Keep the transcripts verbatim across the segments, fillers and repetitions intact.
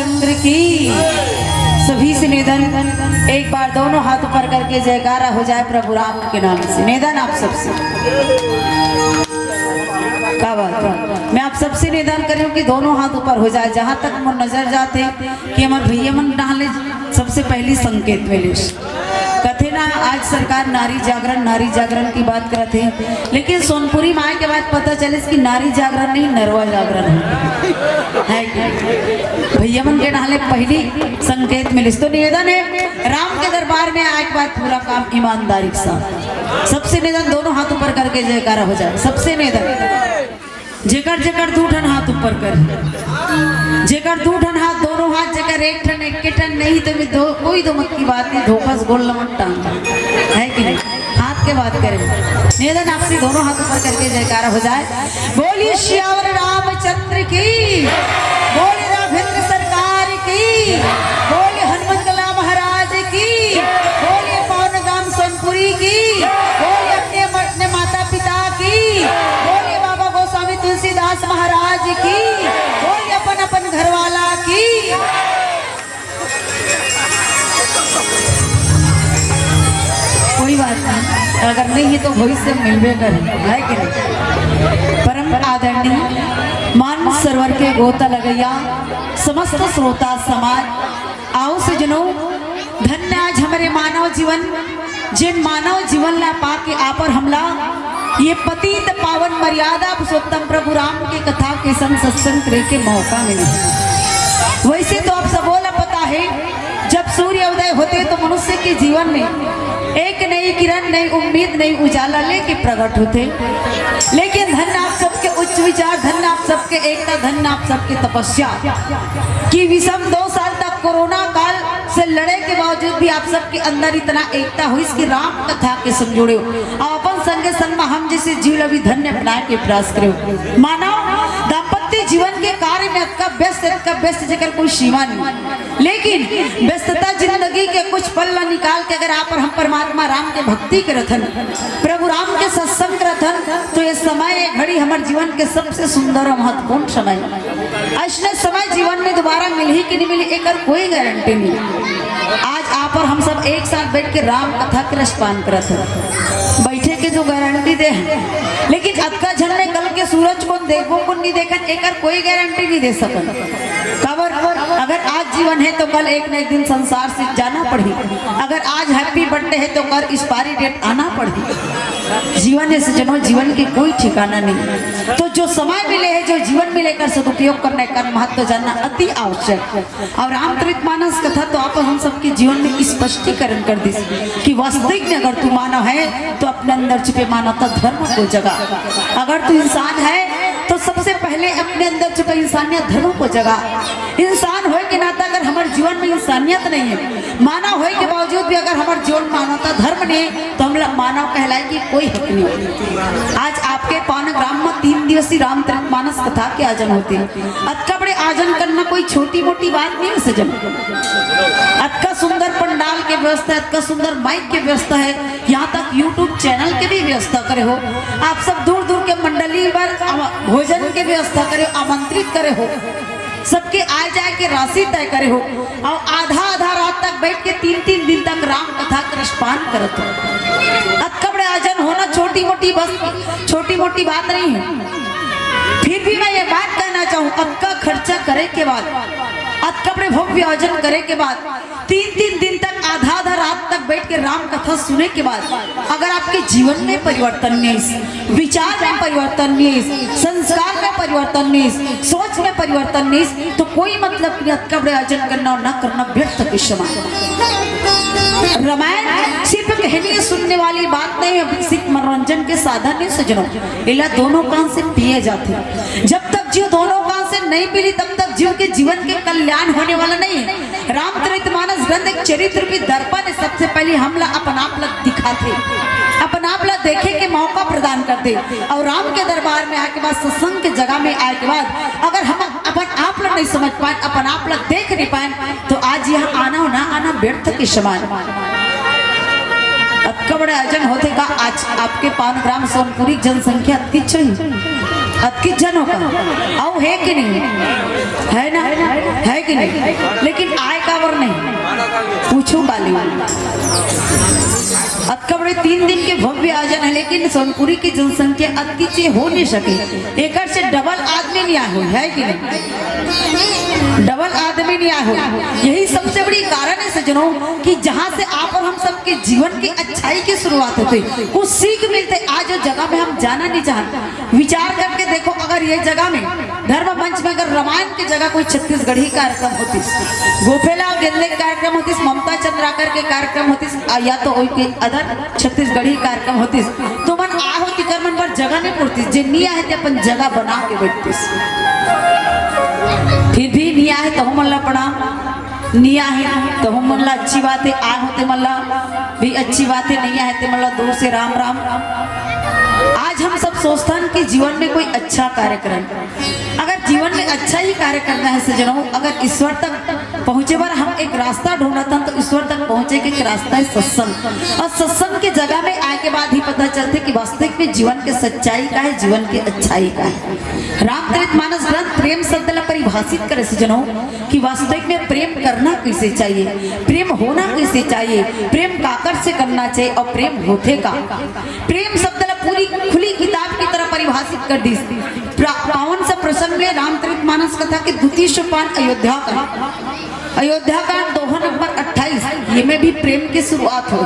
चंद्र की। सभी से निवेदन, एक बार दोनों हाथ ऊपर करके जयकारा हो जाए प्रभु राम के नाम से। निवेदन आप सबसे, का बात है, मैं आप सबसे निवेदन करूँ कि दोनों हाथ ऊपर हो जाए, जहाँ तक मोर नजर जाते कि हमर भैया मन डाले सबसे पहली संकेत मिलिस। कथे ना, आज सरकार नारी जागरण, नारी जागरण की बात करत हे, लेकिन सोनपुरी में आए के बाद पता चलिस कि नारी जागरण नहीं, नरवा जागरण है, है कि? भैया मन के डाले पहली संकेत मिलिस। तो निवेदन है, राम के दरबार में आए के बाद पूरा काम ईमानदारी के साथ। सबसे निवेदन, दोनों हाथ ऊपर करके जयकारा हो जाए। सबसे निवेदन, जेकर जेकर दू ठन हाथ ऊपर कर, जेकर दू ठन हाथ, दोनों हाथ, जेकर एक ठन, एक ठन नहीं, तो मैं दो, कोई दो मत की बात नहीं, धोखा से गोल लमन टांग, है कि नहीं? हाथ के बात करें, निवेदन आपसे, दोनों हाथ ऊपर करके जयकारा हो जाए। बोलिए सियावर रामचंद्र की, बोलिए राघवेंद्र सरकार की, बोलिए हनुमंतला महाराज की, बोलिए पवन गाम सोनपुरी की, बोलिए अपने अपने माता पिता की, बोलिए बाबा गोस्वामी तुलसीदास महाराज की, बोलिए अपन अपन घर वाला की। कोई बात नहीं, अगर नहीं है तो भविष्य में मिलबे करे, है कि नहीं? परम आदरणीय मान सरोवर के गोता लगैया समस्त श्रोता समाज, आओ सजनो, धन्य आज हमरे मानव जीवन, जेन मानव जीवन ला पाके आपर हमला ये पतित पावन मर्यादा पुरुषोत्तम प्रभु राम के कथा के संग सत्संग करे के मौका मिले। वैसे तो आप सबो ला पता है, जब सूर्य उदय होते तो मनुष्य के जीवन में एक नई किरण, नई उम्मीद, नई उजाला लेके प्रकट होते। लेकिन धन्य आप सबके उच्च विचार, धन्य आप सबके एकता, धन्य आप सबके तपस्या कि विषम दो साल तक कोरोना काल से लड़े के बावजूद भी आप सबके अंदर इतना एकता होइस कि राम कथा के संग जुड़े हो और अपन संगे संग में हम जैसे जीव ला भी धन्य बनाए के प्रयास करे हो। मानव दाम्पत्य जीवन के कार्य में अतका व्यस्त, अतका व्यस्त, जेकर कोई सीमा नहीं। लेकिन व्यस्तता जिंदगी के कुछ पल ला निकाल के अगर आप और हम परमात्मा राम के भक्ति करत हन, प्रभु राम के सत्संग करत हन, तो ये समय, ये घड़ी हमर जीवन के सबसे सुंदर और महत्वपूर्ण समय है। अइसने समय जीवन में दोबारा मिलही कि नहीं मिलही, एकर कोई गारंटी नहीं। आज आप और हम सब एक साथ बैठ के राम कथा के रसपान करत हन, बैठे के जो गारंटी दे हैं, लेकिन अतका झन में कल के सूरज कोन देखबो, कोन नहीं देखन, एकर कोई गारंटी नहीं दे सकन। काबर, अगर आज जीवन है तो कल एक न एक दिन संसार से जाना पड़ही। अगर आज हैप्पी बर्थडे है तो कल एक्सपायरी डेट आना पड़ही। जीवन है सजनो, जीवन के कोई ठिकाना नहीं। तो जो समय मिले है, जो जीवन मिले, एकर सदुपयोग करना, एकर महत्व जानना अति आवश्यक। और रामचरित मानस कथा तो आप हम सबके जीवन में स्पष्टीकरण कर दिस कि वास्तविक में अगर तू मानव है तो अपने अंदर छुपे मानवता धर्म को जगा। अगर तू इंसान है तो सबसे पहले अपने अंदर छुपे इंसानियत धर्म को जगा। इंसान होए के नाता अगर हमारे जीवन में इंसानियत नहीं है, मानव होए के बावजूद भी अगर हमारे जीवन मानवता धर्म नहीं है, तो हम लोग मानव कहलाए की कोई हक नहीं। आज आपके पावन ग्राम में तीन दिवसीय रामचरित मानस कथा के आयोजन होते हैं। अतका बड़े आयोजन करना कोई छोटी मोटी बात नहीं है सजन। अतका सुंदर पंडाल के व्यवस्था है, अतका सुंदर माइक के व्यवस्था है, यहाँ तक यूट्यूब चैनल के भी व्यवस्था करे हो। आप सब दूर दूर के मंडली बर आम-, भोजन के व्यवस्था करे हो, आमंत्रित करे हो, सबके आए जाए के राशि तय करे हो, और आधा आधा रात तक बैठ के तीन तीन दिन तक राम कथा के रसपान करत हो। अतका बड़े आयोजन होना छोटी मोटी बस, छोटी मोटी बात नहीं है। फिर भी मैं ये बात कहना चाहूँ, अतका खर्चा करे के बाद, अतका बड़े भव्य आयोजन करे के बाद, तीन तीन दिन तक आधा आधा रात तक बैठ के राम कथा सुने के बाद अगर आपके जीवन में परिवर्तन नहीं आइस, विचार में परिवर्तन नहीं आइस, संस्कार में परिवर्तन नहीं आइस, सोच में परिवर्तन नहीं आइस, तो कोई मतलब नहीं। अतका बड़े आयोजन करना और ना करना व्यर्थ के समान। रामायण सिर्फ कहने सुनने वाली बात नहीं है, सिर्फ मनोरंजन के साधन नहीं सजनो। एला दोनों कान से पिए जाते। जब तक जीव दोनों कान से नहीं पीली, तब तक जीव के जीवन के कल्याण होने वाला नहीं है। रामचरित मानस ग्रंथ एक चरित्र रूपी दर्पण है। सबसे पहले हमला अपन आप ला दिखाथे, अपन आप ला देखे के मौका प्रदान करथे। और राम के दरबार में आए के बाद, सत्संग के जगह में आए के बाद अगर हम अपन आप ला नहीं समझ पाए, अपन आप ला देख नहीं पाए, तो आज यहाँ आना और ना आना व्यर्थ के समान। अतका बड़े आयोजन होथे का आज आपके पावन ग्राम सोनपुरी के जनसंख्या अतकी ही? अतकी झन हो का? अउ हे कि नहीं? हे ना? हे कि नहीं? लेकिन आय काबर नहीं? पूछहू काली। अतका बड़े तीन दिन के भव्य आयोजन हे, लेकिन सोनपुरी के जनसंख्या अतकी चे हो नहीं सके। एकर से डबल आदमी नहीं आय होही, हे कि नहीं? डबल आदमी नहीं आय होही। यही सबसे बड़ी कारण हे सज्जनों, कि जहाँ से आप और हम सबके जीवन की अच्छाई की शुरुआत होथे, कुछ सीख मिलथे। आज जो जगह में हम जाना नहीं चाहत, विचार करके देखो, अगर ये जगह में, धर्म मंच में अगर रामायण की जगह कोई छत्तीसगढ़ी कार्यक्रम होतिस, गोपेला गेंदे के कार्यक्रम होतिस, ममता चंद्राकर के कार्यक्रम होतिस, आ, या तो कोई अदर छत्तीसगढ़ी कार्यक्रम होतिस, तो मन आय होतिस, तेकर मन बर जगह नहीं पुरतिस। जे नहीं आय हे, ते अपन जगह बना के बैठतिस। फिर भी नहीं आय हे, तहू मन ला प्रणाम। नहीं आय हे, तहू मन ला अच्छी बात हे, आय हो ते मन ला भी अच्छी बात हे, नहीं आय हे, ते मन ला दूर से राम राम। आज हम सब सोचथन कि जीवन में कोई अच्छा कार्य करन। अगर जीवन में अच्छा ही कार्य करना हे सज्जनों, अगर ईश्वर तक पहुँचे बर हम एक रास्ता ढूंढत हन, तो ईश्वर तक पहुँचे के एक रास्ता हे सत्संग। अउ सत्संग के जगह में आय के बाद ही पता चलथे कि वास्तविक में जीवन के सच्चाई का हे, जीवन के अच्छाई का हे। रामचरित मानस ग्रंथ प्रेम शब्द ला परिभाषित करे सज्जनों, कि वास्तविक में प्रेम करना कइसे चाहिए, प्रेम होना कइसे चाहिए, प्रेम काकर से करना चाहिए अउ प्रेम होथे का। प्रेम शब्द ला पूरी खुली किताब की तरह परिभाषित कर दिस। प्रा-, पावन सा प्रसंग में रामचरित मानस कथा के द्वितीय सोपान अयोध्या कांड, अयोध्या कांड दोहा नंबर अट्ठाईस, ये में भी प्रेम की शुरुआत हो।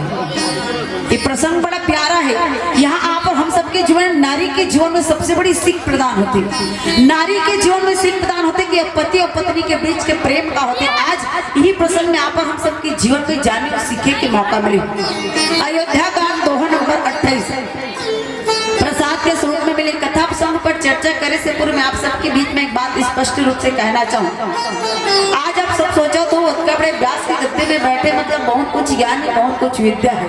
ये प्रसंग बड़ा प्यारा हे। यहाँ आप और हम सबके जीवन, नारी के जीवन में सबसे बड़ी सीख प्रदान होथे। नारी के जीवन में सीख प्रदान होथे कि पति और पत्नी के बीच के प्रेम का होथे। आज यही प्रसंग में आप और हम सबके जीवन में जाने और सीखे के मौका मिले। अयोध्या कांड दोहा नंबर अट्ठाईस। प्रसाद के स्वरूप में मिले कथा प्रसंग पर चर्चा करे से पूर्व मैं आप सबके बीच में एक बात स्पष्ट रूप से कहना चाहूँ। आज आप सब सोचो तो अतका बड़े व्यास के गद्दी में बैठे, मतलब बहुत कुछ ज्ञान हे, बहुत कुछ विद्या हे।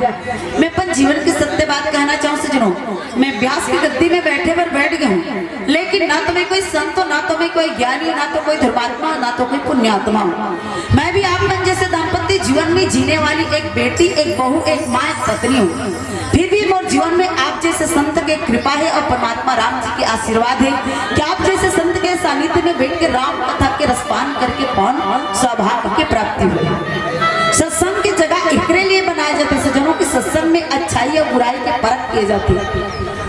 मैं अपन जीवन की सत्य बात कहना चाहूँ सज्जनों, मैं व्यास की गद्दी में बैठे बर बैठ गया हूँ, लेकिन ना तो मैं कोई संत हूँ, ना तो मैं कोई ज्ञानी हूँ, ना तो कोई धर्मात्मा हूँ, ना तो कोई पुण्यात्मा हूँ। मैं भी आप मन जैसे दाम्पत्य जीवन में जीने वाली एक बेटी, एक बहू, एक माँ, एक पत्नी हूँ। फिर भी मोर जीवन में आप जैसे संत के कृपा हे अउ परमात्मा राम जी के आशीर्वाद हे कि आप जैसे संत के सानिध्य में बैठ के राम कथा के रसपान करके पावन सौभाग्य के प्राप्ति हुई। सत्संग की जगह एकरे लिए बनाए जाथे सज्जनों, कि सत्संग में अच्छाई अउ बुराई के परख किए जाथे।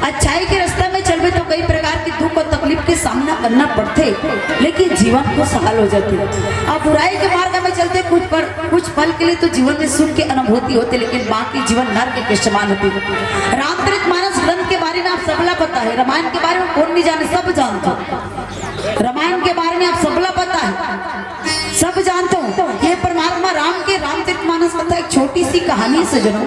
अच्छाई के रास्ता में चलबे तो कई प्रकार के दुख अउ तकलीफ के सामना करना पड़थे, लेकिन जीवन खुशहाल हो जाथे। अउ बुराई के मार्ग में चलते कुछ पर कुछ पल के लिए तो जीवन में सुख की अनुभूति होथे, लेकिन बाकी जीवन नरक के समान होथे। रामचरित मानस ग्रंथ के बारे में आप सबला पता हे, रामायण के बारे में कौन नहीं जाने, सब जानथे। रामायण के बारे में आप सबला पता हे, सब जानथे। ये परमात्मा राम के रामचरित मानस कथा एक छोटी सी कहानी हे सज्जनों।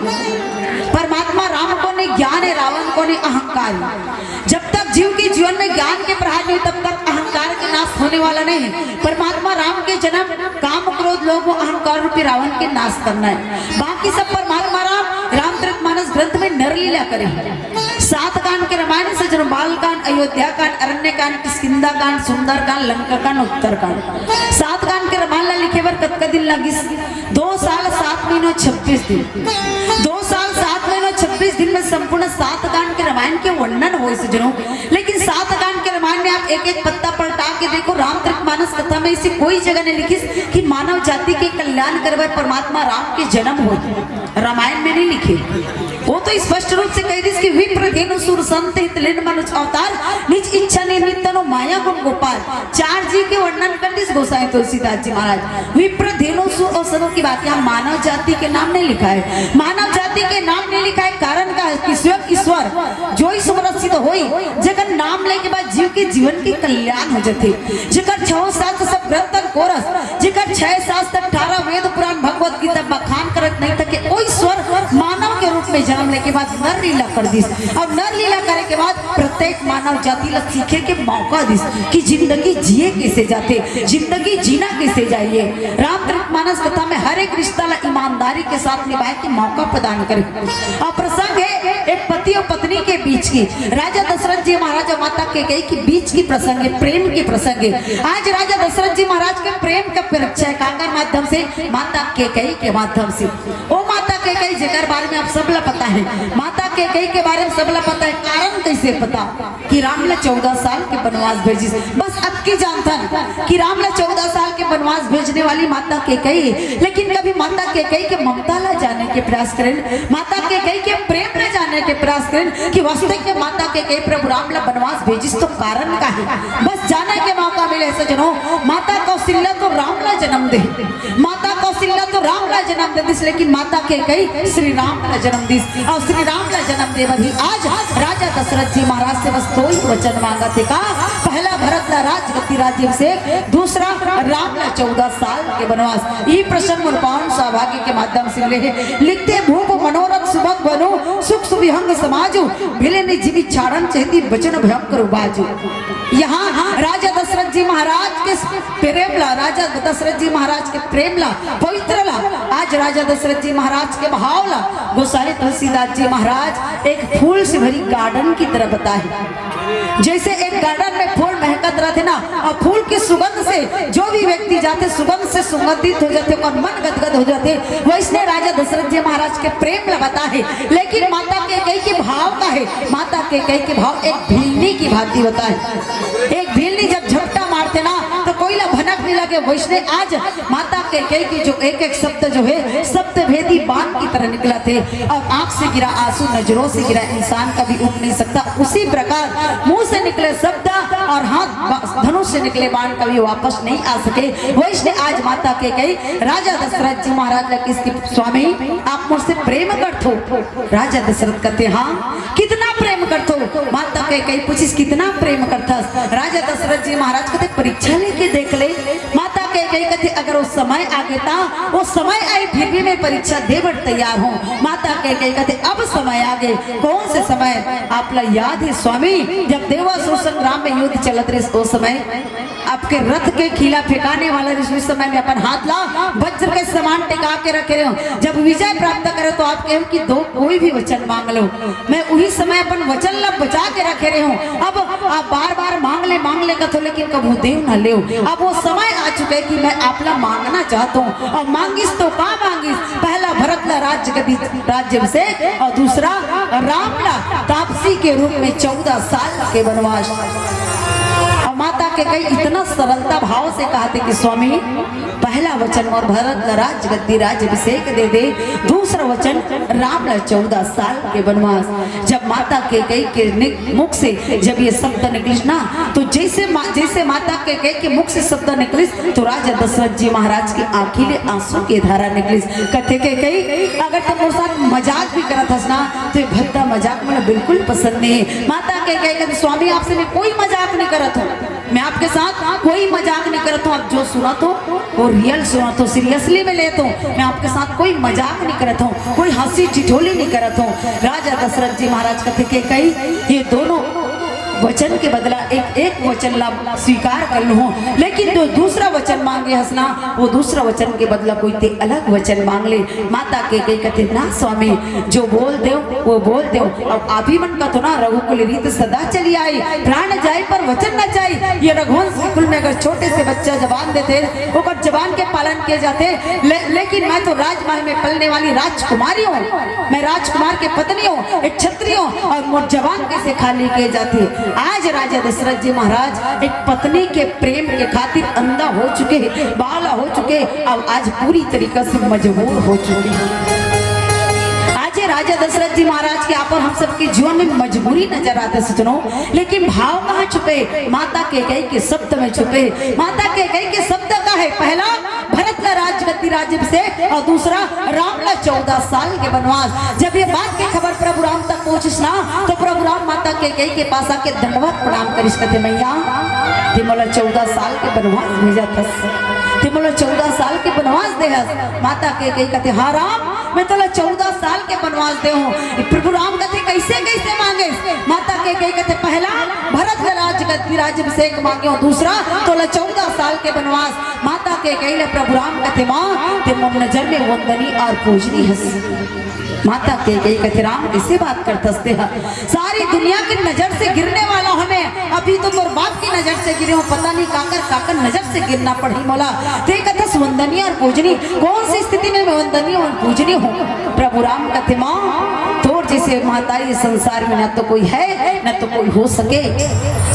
परमात्मा राम को ने ज्ञान हे, रावण को ने अहंकार हे। जब तक जीव के जीवन में ज्ञान के प्रहार नहीं, तब तक अहंकार के नाश होने वाला नहीं है। परमात्मा राम के जन्म काम, क्रोध, लोभ, अहंकार रूपी रावण के नाश करना है। बाकी सब परमात्मा राम रामचरित मानस ग्रंथ में नर लीला करे। सात कांड के रामायण से जन्म, बाल कांड, अयोध्या कांड, अरण्य कांड, किष्किंधा कांड, सुंदर कांड, लंका कांड, उत्तर कांड। सात कांड के रामायण ला लिखे बर कतका दिन लगिस? दो साल सात महीना छब्बीस दिन। दो साल सात महीना छब्बीस दिन में संपूर्ण सात कांड के रामायण के वर्णन होइस सज्जनों। लेकिन सात कांड के रामायण में आप एक एक पत्ता पलटा के देखो, रामचरित मानस कथा में ऐसी कोई जगह नहीं लिखिस कि मानव जाति के कल्याण करे बर परमात्मा राम के जन्म होय। रामायण में नहीं लिखे। वो तो स्पष्ट रूप से कह दिस कि विप्र धेनु सुर संत हित लीन मनुज अवतार, निज इच्छा निर्मित तनु माया गुण गोपाल। चार जीव के वर्णन कर दिस गोसाई तुलसीदास जी महाराज। विप्र धेनु सुर और सनु की बात, यहाँ मानव जाति के नाम नहीं लिखा है। मानव जाति के नाम नहीं लिखा है, कारण का है कि स्वयं ईश्वर जो ही सुमरत सिद्ध होई, जेकर नाम लेके बाद जीव के जीवन के कल्याण हो जाथे। जेकर छह शास्त्र सब ग्रंथन कोरस, जेकर छह शास्त्र, अठारह वेद पुराण भगवत गीता बखान करत नहीं थके, ओई स्वर मानव के रूप में जन्म लेके बाद नर लीला कर दिस। और नर लीला करे के बाद प्रत्येक मानव जाति ला सीखे के मौका दिस कि जिंदगी जिए कैसे जाथे, जिंदगी जीना कैसे चाहिए। रामचरित मानस कथा में हर एक रिश्ता ला ईमानदारी के साथ निभाए के मौका प्रदान करे। और प्रसंग है एक पति और पत्नी के बीच की, राजा दशरथ जी महाराज और माता कैकेयी के बीच की प्रसंग है, प्रेम की प्रसंग है। आज राजा दशरथ जी महाराज के प्रेम का परीक्षा है, काकर माध्यम से? माता कैकेयी के माध्यम से। ओ माता कैकेयी, जेकर बारे में आप सब ला पता है, माता कैकेयी के बारे में सब ला पता है। कारण कैसे पता कि राम ला चौदह साल के बनवास भेजिस? बस अतकी जानथन कि राम ला चौदह साल के बनवास भेजने वाली माता कैकेयी, लेकिन कभी माता कैकेयी के ममता ला जाने के प्रयास करेन, माता कैकेयी के प्रेम ला जाने के प्रयास करेन कि वास्तव में माता कैकेयी प्रभु राम ला बनवास भेजिस तो कारण का है? बस जाने के मौका मिले सजनो, माता कौशल्या तो राम ला जन्म दे, माता कौशल्या तो राम ला जन्म दे दिस, लेकिन माता कैकेयी श्री राम ला जन्म दिस, और श्री राम ला जन्म दे बर ही आज राजा दशरथ जी महाराज से बस दो ही वचन मांगत हे का? पहला भरत ला राजगद्दी राज्य से, दूसरा राम ला चौदह साल के बनवास। ये प्रसंग मोर पावन सौभाग्य के माध्यम से मिले हे। लिखथे, भूप मनोरथ सुभग बनु, सुख सुविहंग समाजु, मिले निज जीवी चारण चहती बचन भयंकर उबाजु। यहाँ राजा दशरथ जी महाराज के प्रेम ला, राजा दशरथ जी महाराज के प्रेम ला, पवित्र ला, आज राजा दशरथ जी महाराज के भाव ला गोसाई तुलसीदास जी महाराज एक फूल से भरी गार्डन की तरह बताए। जैसे एक गार्डन में फूल महकत रहथे ना, और फूल की सुगंध से जो भी व्यक्ति जाथे, सुगंध से सुगंधित हो जाथे, ओकर मन गदगद हो जाथे, वैसने राजा दशरथ जी महाराज के प्रेम ला बताए। लेकिन माता कैकेयी के भाव का है? माता कैकेयी के भाव एक भीलनी की भांति होता है। एक भीलनी जब झपटा मारथे ना, तो कोई ला भनक नहीं लगे, वैसने आज माता कैकेयी के जो एक एक शब्द जो है, शब्द भेदी बाण की तरह निकलथे। और आंख से गिरा आंसू, नजरों से गिरा इंसान कभी उठ नहीं सकता। उसी प्रकार मुंह से निकले शब्द और हाथ बा-, धनुष से निकले बाण कभी वापस नहीं आ सके। वैसने आज माता कैकेयी राजा दशरथ जी महाराज ला किहिस कि स्वामी, आप मोर से प्रेम करथो? राजा दशरथ कथे, हाँ, कितना प्रेम करथो? माता कैकेयी पूछिस, कितना प्रेम करथस? राजा दशरथ जी महाराज कथे, परीक्षा लेके देख ले। माता कैकेयी कथे, अगर वो समय आगे ता, वो समय आए फिर भी मैं परीक्षा दे बर तैयार हूँ। माता कैकेयी कथे, अब समय आगे। कौन से समय? आप ला याद है स्वामी, जब देवासुर संग्राम में युद्ध चलत रहे, वो समय आपके रथ के कीला फेंकाने वाला ऋषि उस समय में अपन हाथ ला वज्र के समान टिका के रखे रहे हो। जब विजय प्राप्त करे तो आप कहो कि दो कोई भी वचन मांग लो, मैं उही समय अपन वचन ला बचा के रखे रहे हो। अब आप बार बार मांग ले मांग ले कथो, लेकिन कभू देव ना लेव। अब वो समय आ चुके कि मैं आप ला मांगना चाहता हूँ। और मांगिस तो का मांगिस? पहला भरत ला राज गद्दी राज्य से और दूसरा राम ला तापसी के रूप में चौदह साल के वनवास। और माता कैकेयी इतना सरलता भाव से कहा थे कि स्वामी, पहला वचन मोर भरत ला राज गद्दी राज अभिषेक दे दे, दूसरा वचन राम ला चौदह साल के वनवास। जब माता कैकेयी के नि-, मुख से जब ये शब्द निकलिस ना, तो जैसे मा-, जैसे माता कैकेयी के मुख से शब्द निकलिस, तो राजा दशरथ जी महाराज की आंखी ले आंसू के धारा निकलिस। कथे कैकेयी, अगर तुम मोर साथ मजाक भी करत हस ना, तो ये भद्दा मजाक मोला बिल्कुल पसंद नहीं है। माता कैकेयी कथे, स्वामी, आपसे मैं कोई मजाक नहीं करत हूँ, मैं आपके साथ कोई मजाक नहीं करत हूँ। आप जो सुनत हो वो रियल सुनत हो, सीरियसली में लेत हो। मैं आपके साथ कोई मजाक नहीं करत हूँ, कोई हंसी ठिठोली नहीं करत हूँ। राजा दशरथ जी महाराज कथे कैकेयी, ये दोनों वचन के बदला एक एक वचन ला स्वीकार कर लूँ, लेकिन जो दूसरा वचन मांगे हस ना, वो दूसरा वचन के बदला कोई ते अलग वचन मांग ले। माता कैकेयी कथे, ना स्वामी, जो बोल देव वो बोल देव। अब आप ही मन कथो ना, रघुकुल रीत सदा चली आई, प्राण जाए पर वचन न जाई। ये रघुवंश कुल में अगर छोटे से बच्चा जबान देथे, ओकर जबान के पालन किए जाथे। ले, लेकिन मैं तो राजमहल में पलने वाली राजकुमारी हूँ, मैं राजकुमार के पत्नी हूँ, एक क्षत्रिय हूँ, और मोर जबान कैसे खाली किए जाथे? आज राजा दशरथ जी महाराज एक पत्नी के प्रेम के खातिर अंधा हो चुके हैं, बावला हो चुके हैं, अब आज पूरी तरीका से मजबूर हो चुके हैं। आज ये राजा दशरथ जी महाराज के ऊपर हम सबके जीवन में मजबूरी नजर आते सजनो, लेकिन भाव कहाँ छुपे? माता कैकेयी के शब्द में छुपे। माता कैकेयी के शब्द का है, पहला भरत ला राजगद्दी राज से, और दूसरा राम ला चौदह साल के वनवास। जब ये बात की खबर प्रभु राम तक पहुंचिस ना, तो प्रभु राम माता कैकेयी के पास आके दंडवत प्रणाम करिस, कथे, मैया, ते मोला चौदह साल के वनवास भेजत हस, ते मोला चौदह साल के वनवास दे हस। माता कैकेयी कथे, हाँ राम, मैं तोला चौदह साल के वनवास दे हूँ। प्रभु राम कथे, कैसे कैसे मांगे? माता कैकेयी कथे, पहला भरत ला राजगद्दी राज्य अभिषेक मांगे हूँ, दूसरा तोला चौदह साल के वनवास। माता कैकेयी ले प्रभु राम कथे, माँ, ते मोर नजर में वंदनी और पूजनी हस। माता कैकेयी कथे, राम, कैसे बात करथस ते हा? सारी दुनिया की नजर से गिरने वाला हूँ मैं, अभी तो तोर बाप की नजर से गिरे हों, पता नहीं काकर काकर नजर से गिरना पड़ही मोला। ते कथस वंदनीय और पूजनीय, कौन सी स्थिति में मैं वंदनीय और पूजनीय हूँ? प्रभु राम कथे, माँ, तोर जैसे महतारी संसार में ना तो कोई है, ना तो कोई हो सके।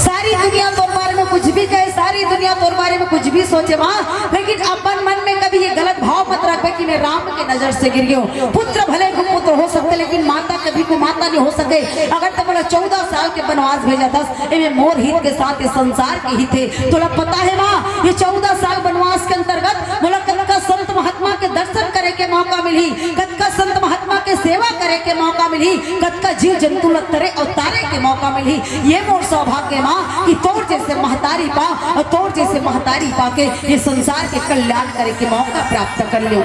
सारी दुनिया तोर बारे में कुछ भी कहे, सारी दुनिया तोर बारे में कुछ भी सोचे माँ, लेकिन अपन मन में कभी ये गलत भाव मत रखबे कि मैं राम के नजर से गिर गयो हूँ। पुत्र भले कुपुत्र हो सकते, लेकिन माता कभी कुमाता नहीं हो सके। अगर ते मोला चौदह साल के बनवास भेजथस, एमे मोर हित के साथ ये संसार के हित हे। तोला पता हे माँ, ये चौदह साल बनवास के अंतर्गत मोला कतका संत महात्मा के दर्शन करे के मौका मिलही, कतका संत महात्मा के सेवा करे के मौका मिलही, कतका जीव जंतु ल तरे अवतारे के मौका मिलही। ये मोर सौभाग्य हे माँ कि तोर जैसे महतारी पा और तोर जैसे महतारी पा के ये संसार के कल्याण करे के मौका प्राप्त कर लियो।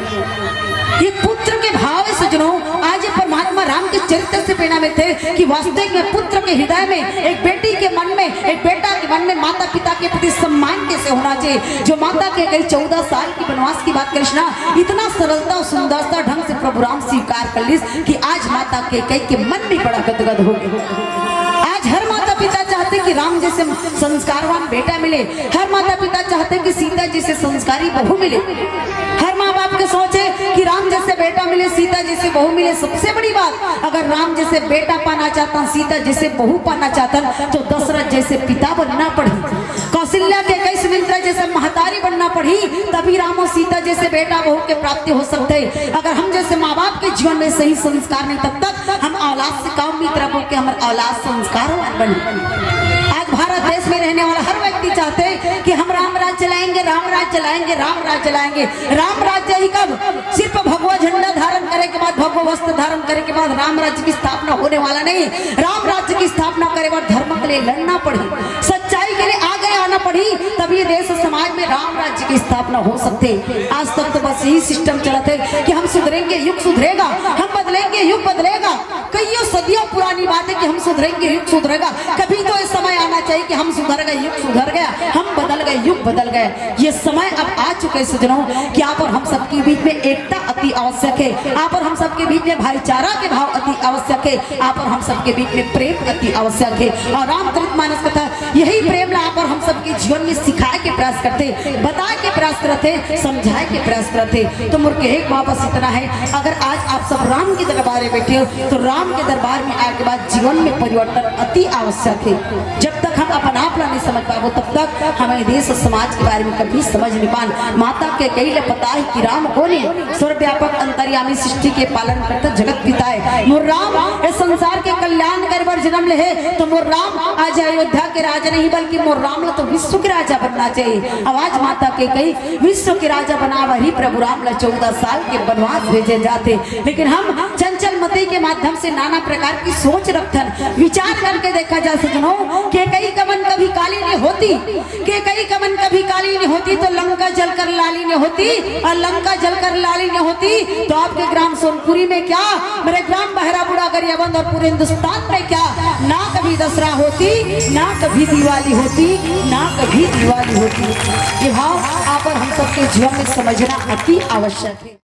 ये पुत्र के भाव हे सजनों, आज ये परमात्मा राम के चरित्र से प्रेरणा मिलथे कि वास्तविक में पुत्र के हृदय में, एक बेटी के मन में, एक बेटा के मन में माता पिता के प्रति सम्मान कैसे होना चाहिए। जो माता कैकेयी चौदह साल की बनवास की बात करिस ना, इतना सरलता और सुंदरता ढंग से प्रभु राम स्वीकार कर लिस कि आज माता कैकेयी के मन भी बड़ा गदगद हो गया। आज हर माता पिता चाहते कि राम जैसे संस्कारवान बेटा मिले, हर माता पिता चाहते कि सीता जैसे संस्कारी बहू मिले। हर माँ बाप के सोच हे कि राम जैसे बेटा मिले, सीता जैसे बहू मिले। सबसे बड़ी बात, अगर राम जैसे बेटा पाना चाहता, सीता जैसे बहू पाना चाहता, तो दशरथ जैसे पिता बनना पड़ही, कौशल्या कैकेयी सुमित्रा जैसे महतारी बनना पड़ही, तभी राम और सीता जैसे बेटा बहू के प्राप्ति हो सकते। अगर हम जैसे माँ बाप के जीवन में सही संस्कार नहीं, तब तक हम औलाद से का उम्मीद रखबो कि हमर औलाद संस्कारवान बने। आज भारत देश में रहने वाला हर व्यक्ति चाहते हैं कि हम राम राज चलाएंगे, राम राज चलाएंगे, राम राज चलाएंगे। राम राज्य ही कब? सिर्फ भगवा झंडा धारण करे के बाद, भगवा वस्त्र धारण करे के बाद राम राज्य की स्थापना होने वाला नहीं। राम राज्य की स्थापना करे बर धर्म के लिए लड़ना पड़ही, सच्चाई के लिए आगे आना पड़ही, तब ये देश और समाज में राम राज्य की स्थापना हो सकते। आज तक तो बस यही सिस्टम चलत हे कि हम सुधरेंगे, युग सुधरेगा, हम बदलेंगे, युग बदलेगा। कईयों सदियों पुरानी बात हे कि हम सुधरेंगे, युग सुधरेगा। कभी तो ये समय आना चाहिए कि हम सुधर गए, युग सुधर गया, हम बदल गए, युग बदल गए। ये समय अब आ चुके हे सजनों कि आप और हम सबके बीच में एकता अति आवश्यक हे, आप और हम सबके बीच में भाईचारा के भाव अति आवश्यक हे, आप और हम सबके बीच में प्रेम अति आवश्यक हे। और रामचरित मानस कथा यही प्रेम ला आप और हम सबके जीवन में सिखाए के प्रयास करथे, बताए के प्रयास करथे, समझाए के प्रयास करथे। तो मोर कहे के भाव बस इतना हे, अगर आज आप सब राम के दरबार में बैठे हो, तो राम के दरबार में आए के बाद जीवन में परिवर्तन अति आवश्यक हे। जब तक हम अपन आप ला नहीं समझ पाबो, तब तक हम ये देश और समाज के बारे में कभी समझ नहीं पान। माता कैकेयी ला पता हे कि राम कोन हे, सर्वव्यापक अंतर्यामी सृष्टि के पालन करता जगत पिता हे। मोर राम इस संसार के कल्याण करे बर जन्म ले हे, तो मोर राम आज अयोध्या के राजा नहीं, बल्कि मोर राम ला तो विश्व के राजा बनना चाहिए। अब आज माता कैकेयी विश्व के राजा बनाए बर ही प्रभु राम ला चौदह साल के बनवास भेजे जाथे। लेकिन हम चंचल मति के माध्यम से नाना प्रकार की सोच रखथन। विचार करके देखा जा सजनों, कैकेयी के मन कभी काली नहीं होती, कैकेयी के मन कभी काली नहीं होती तो लंका जलकर लाली नहीं होती, और लंका जलकर लाली नहीं होती तो आपके ग्राम सोनपुरी में क्या, मेरे ग्राम बहराबुड़ा गरियाबंद और पूरे हिंदुस्तान में क्या, ना कभी दसरा होती, ना कभी दिवाली होती, ना कभी दिवाली होती। ये भाव आप और हम सबके जीवन में समझना अति आवश्यक है।